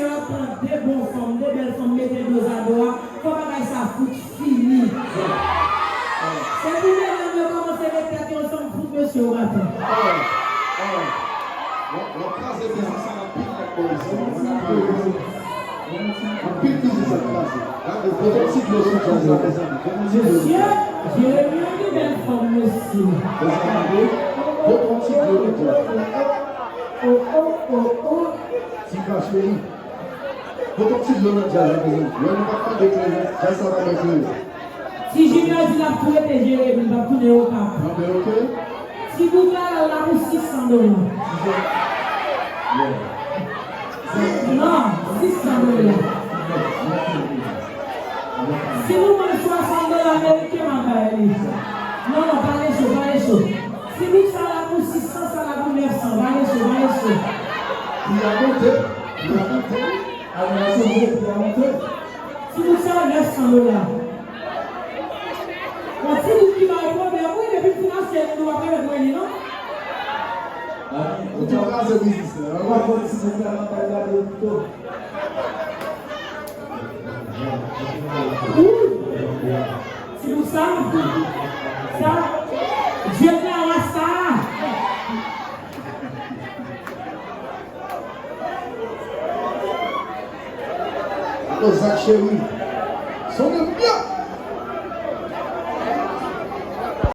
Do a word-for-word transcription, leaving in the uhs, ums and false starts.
Yo pran de bon fanm, de bèl fanm, mete dozado a, fò bagay sa fout fini. Se pou medam yo kòmanse met tèt yo ansanm, fout mesye yo batan. Alright, alright. W ap, w ap kraze biznis sa anpil nèg bò isi. Anpil biznis ap kraze. Gade, pote yon ti dlo sou djaz la, mezanmi. Pote yon ti dlo. Mesye, Jeremi an gen bèl fanm, mesye. Mezanmi, pote yon ti dlo nan djaz la. Oh, oh, oh, oh. Ti ka cheri. Pote yon ti dlo nan djaz la, mezanmi. Lè nou pa tande kleren, djaz sa pa bay kleren. Ti Junior di l ap tou rete Jeremi, l p ap tounen Okap. Anben, oke. Ti boug la, l la pou sis san dola. Non, sis san dola. Si nou mande swasant dola ameriken, m ap bay li. Non, non, pale cho, pale cho. Si boug sa la pou sis san, sa la pou nèf san. Pale cho, pale cho. Li a monte, li a monte. Adorasyon Bondye, li a monte. Si boug sa, nèf san dola. Yon ti boug ki bay pwoblèm, wi, depi m fin achte li, nou ap remèt mwen li, non? Ou tou kraze biznis la. Ou pa konn si se fè nan kay la de pito. Wi. Se pou sa, sa, Dye la rasta. Alo, Zak cheri. Sonnen byen